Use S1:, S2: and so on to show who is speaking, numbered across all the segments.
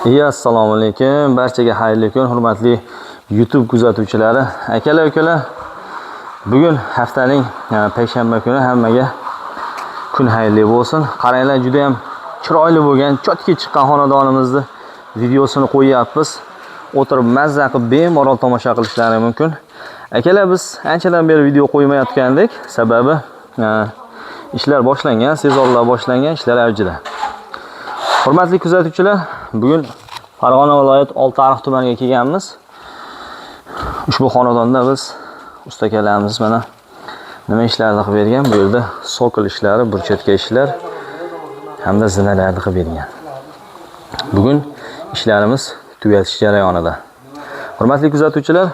S1: Iya, assalomu alaykum. Barchaga xayrli kun, hurmatli YouTube kuzatuvchilari. Akalar, ukalar, bugun haftaning payshanba kuni, hammaga kun xayrli bo'lsin. Qaranglar, juda ham chiroyli bo'lgan, чётко chiqqan xonadonimizni videosini qo'yyapmiz. O'tirib mazza qilib bemalol tomosha qilishlari mumkin. Akalar, biz anchadan beri video qo'ymayotgandik. Sababi ishlar boshlangan, sezonlar boshlangan, ishlar avjida. Hurmatli kuzatuvchilar, bugun Farg'ona viloyati Oltiariq tumaniga kelganmiz. Ushbu xonadonda biz ustakalarimiz mana nima ishlarni qilib bergan. Bu yerda sokol ishlari, burchatka ishlar hamda zinalarni qilib bergan. Bugun ishlarimiz tugatish jarayonida. Hurmatli kuzatuvchilar,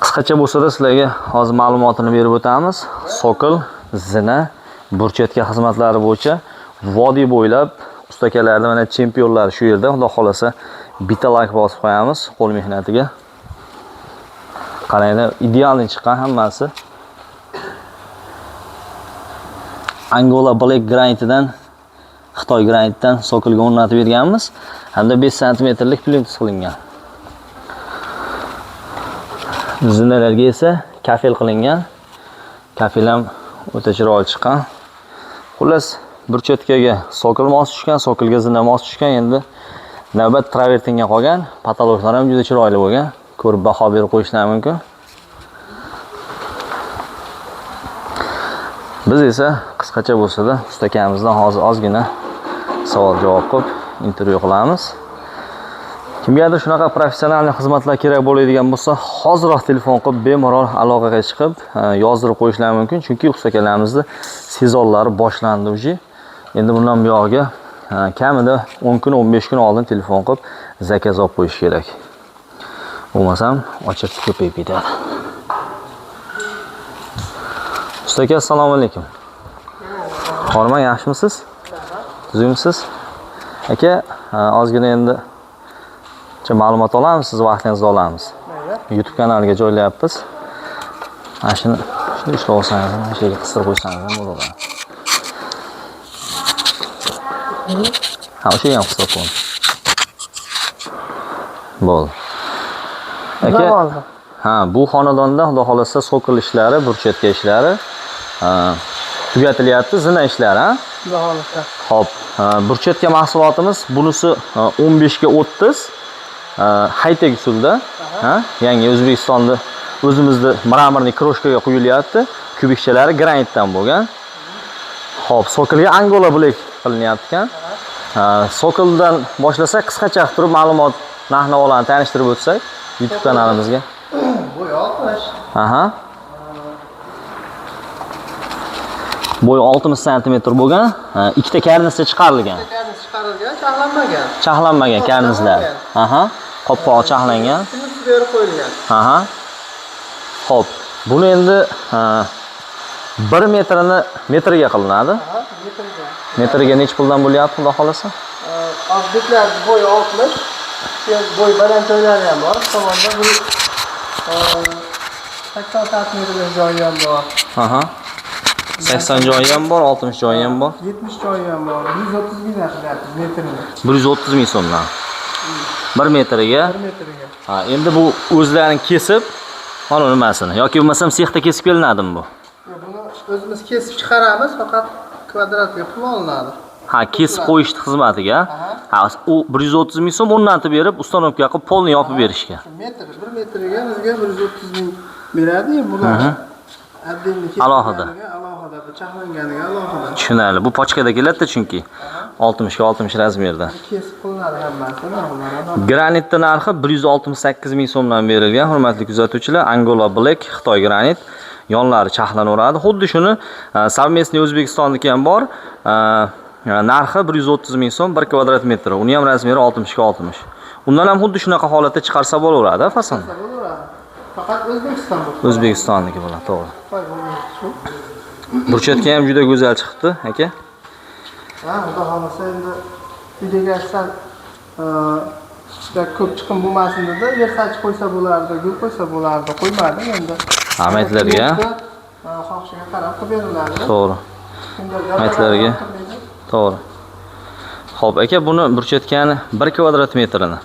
S1: qisqacha bo'lsa-da sizlarga hozir ma'lumotini berib o'tamiz. Sokol, zina, burchatka xizmatlari bo'yicha vodiy bo'ylab ustakalarni mana chempionlar shu yerda, xudo xolasa bitta layk bosib qo'yamiz qo'l mehnatiga. Qaranglar, идеальный chiqqan hammasi. Angola Black granitidan, Xitoy granitidan sokolga o'rnatib berganmiz. Hamda 5 santimetrlik plintus qilingan. Zinalarga esa kafel qilingan. Kafel ham o'ta chiroyli chiqqan. Xullas, burchatkaga sokol mos tushgan, sokolga zina mos tushgan. Endi navbat travertinga qolgan. Patologlar ham juda chiroyli bo'lgan. Ko'rib baho berib qo'yishlari mumkin. Biz esa qisqacha bo'lsa-da ustakamizdan hozir ozgina savol-javob qilib intervyu qilamiz. Kimgadir shunaqa professional xizmatlar kerak bo'ladigan bo'lsa, hoziroq telefon qilib bemalol aloqaga chiqib, yozdirib qo'yishlari mumkin. Chunki ustakalarimizni sezonlari boshlandi уже. Endi bundan buyog'iga kamida 10 kun, 15 kun oldin telefon qilib zakaz olib qo'yish kerak. Bo'lmasam очередь ko'payib ketadi. Ustaka, assalomu alaykum. Hormang, yaxshimisiz? Tuzukmisiz? Aka, ozgina endi ma'lumot olamiz, siz vaqtingizni olamiz. YouTube kanaliga joylayapmiz. Mana shuni ushlab olsangiz, mana shu yerga qistirib qo'ysangiz ham bo'ladi. Ha, o'sha yerga ham qistirib qo'ying. Bo'ldi. Aka, ha, bu xonadonda xudo xolasa sokol ishlari, burchatka ishlari tugatilyapti, zina ishlari, ha?
S2: Xudo xolasa.
S1: Xo'p, burchatka mahsulotimiz bunisi 15 ga 30 high-tech usulda, ha? Yangi O'zbekistonda o'zimizda mramorniy kroshkaga quyilyapti. Kubikchalari granitdan bo'lgan. Xo'p, sokolga Angola Black qilinyapti ekan. Sokoldan boshlasak, qisqacha qilib turib ma'lumot, narx-navolarni tanishtirib o'tsak YouTube kanalimizga.
S2: Bo'yi 60.
S1: Aha. Bo'yi 60 santimetr bo'lgan, ikkita karnizcha chiqarilgan.
S2: Karniz chiqarilgan, chaqlanmagan.
S1: Chaqlanmagan karnizlar. Aha. Qopqog'i chaqlangan.
S2: Shuni berib qo'yilgan.
S1: Aha. Xo'p, buni endi 1 metrini metrga qilinadi.
S2: Aha, metrga.
S1: Metrga necha puldan bo'lyapti, xudo xolasa?
S2: Ozbeklar bo'yi 60. Bo'y baland joylari ham bor. Tomonda bu 80 santimetrlik joyi ham bor.
S1: Aha. 80 joyi ham bor, 60 joyi ham bor.
S2: 70 joyi ham bor. 130 ming qilyapmiz metrini.
S1: 130 ming so'mdan. 1 metriga.
S2: 1 metriga.
S1: Ha, endi bu o'zlarini kesib, mana nimasini yoki bo'lmasam sexda kesib kelinadimi bu?
S2: Yo'q, buni o'zimiz kesib chiqaramiz, faqat kvadratga pul olinadi.
S1: Ha, kesib qo'yish xizmatiga. Ha, u 130 ming so'm o'rnatib berib, ustanovka qilib, polni yopib berishga.
S2: Shu metr, 1 metriga bizga 130 ming beradi, bular.
S1: Alohida.
S2: Alohida, bu chaqlanganiga alohida.
S1: Tushunarli. Bu pochkada keladi-da chunki 60 ga 60 razmerda.
S2: Kesib qilinadi hammasi, narxlari.
S1: Granitning narxi 168 ming so'mdan berilgan, hurmatli kuzatuvchilar. Angola Black Xitoy granit, yonlari chaqlanaveradi. Xuddi shuni совместный O'zbekistonniki ham bor. Narxi 130 ming so'm 1 kvadrat metr. Uni ham razmeri 60 ga 60. Undan ham xuddi shunaqa holatda chiqarsa bo'laveradi, fason.
S2: Bo'laveradi. Faqat O'zbekiston bu.
S1: O'zbekistonniki bo'ladi, to'g'ri.
S2: Xitoy bo'lmaydi shu.
S1: Burchatka ham juda go'zal chiqibdi, aka.
S2: Ha, xudo xolasa endi uyga kelsan, ko'p chiqim bo'lmasin dedi. Versace qo'ysa bo'lardi, gul qo'ysa bo'lardi, qo'ymadim endi.
S1: Ha, maytlarga.
S2: Xohishiga qarab qilib beriladi.
S1: To'g'ri. Maytlarga. To'g'ri. Xo'p, aka, buni burchatkani 1 kvadrat metrini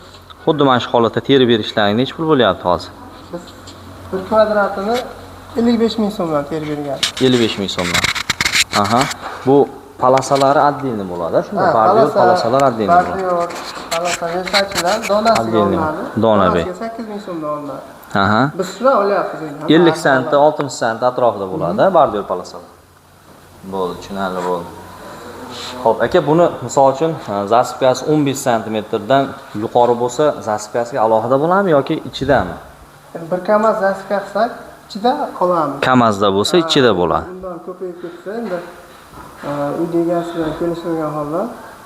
S1: xuddi mana shu holatda terib berishlaring nechi pul bo'lyapti hozir?
S2: Biz bir kvadratini 55 ming so'mdan terib bergan.
S1: 55 ming so'mdan. Aha. Bu palasalari отдельно bo'ladi, shunda bordyur palasalar отдельно bo'ladi.
S2: Bordyur, palasa, versachilar donasiga
S1: Отдельно.
S2: olinadi.
S1: Dona be.
S2: Donasiga 8 ming so'mdan olinadi.
S1: Aha.
S2: Biz shular olyapmiz endi.
S1: 50 senti, 60 senti atrofida bo'ladi, bordyur palasalar. Bo'ldi, tushunarli bo'ldi. Xo'p, aka, buni misol uchun засыпка si 15 santimetrdan yuqori bo'lsa, засыпка siga alohida bo'ladimi yoki ichidami?
S2: Endi bir kamaz засыпка qilsak, ichida olamiz.
S1: Kamazda bo'lsa ichida bo'ladi.
S2: Bundan ko'payib ketsa endi uyni egasi bilan kelishilgan holda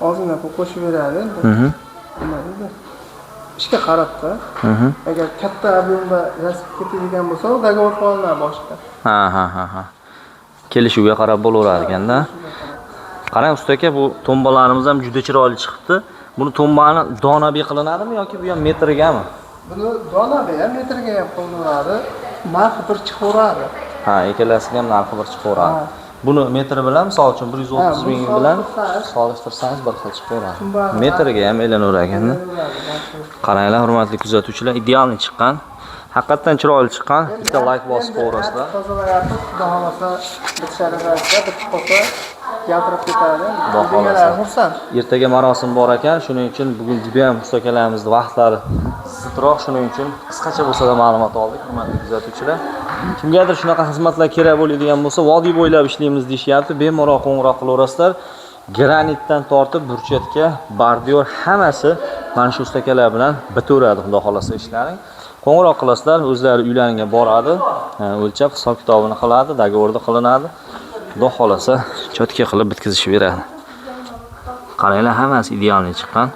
S2: ozgina pul qo'shib beradi endi. Nima deydi? Ishga qarabda. Agar katta объем da засыпка ketadigan bo'lsa, u договор qilinadi boshqa.
S1: Ha. Kelishuvga qarab bo'laveradi ekanda. Qarang, usta aka, bu tombalarimiz ham juda chiroyli chiqibdi. Buni tombani donabi qilinadimi yoki bu ham metrgami?
S2: Buni donaga ham, metrga ham qilinadi. Narxi bir chiqaveradi.
S1: Ha, ikkalasiga ham narxi bir chiqaveradi.
S2: Ha.
S1: Buni metri bilan, misol uchun 130
S2: Ha,
S1: ming
S2: buni
S1: bilan
S2: solishtirsangiz-
S1: solishtirsangiz bir xil chiqaveradi.
S2: Tumbani
S1: Metrga ham aylanaverar ekanda. Qaranglar, hurmatli kuzatuvchilar, idealni chiqqan. Haqiqatdan chiroyli chiqqan. Bitta like bosib qo'yasizlar.
S2: Tozalayapmiz, xudo xohlasa bitish arafasida bitib qolsa yaltirab ketadi.
S1: Xudo xohlasa.
S2: Egalari xursand.
S1: Ertaga marosim bor ekan, shuning uchun bugun juda ham usta akalarimizni vaqtlari zidroq, shuning uchun qisqacha bo'lsa-da ma'lumot oldik, hurmatli kuzatuvchilar. Kimgadir shunaqa xizmatlar kerak bo'ladigan bo'lsa, vodiy bo'ylab ishlaymiz deyishyapti. Bemalol qo'ng'iroq qilaverasizlar. Granitdan tortib burchatga, bordyur hammasi mana shu usta akalar bilan bitaveradi, xudo xolasa ishlaring. Qo'ng'iroq qilasizlar, o'zlari uylaringga boradi, o'lchab hisob kitobini qiladi, договор da qilinadi. Xudo xolasa чётко qilib bitkazishib beradi. Qaranglar, hammasi идеальный chiqqan.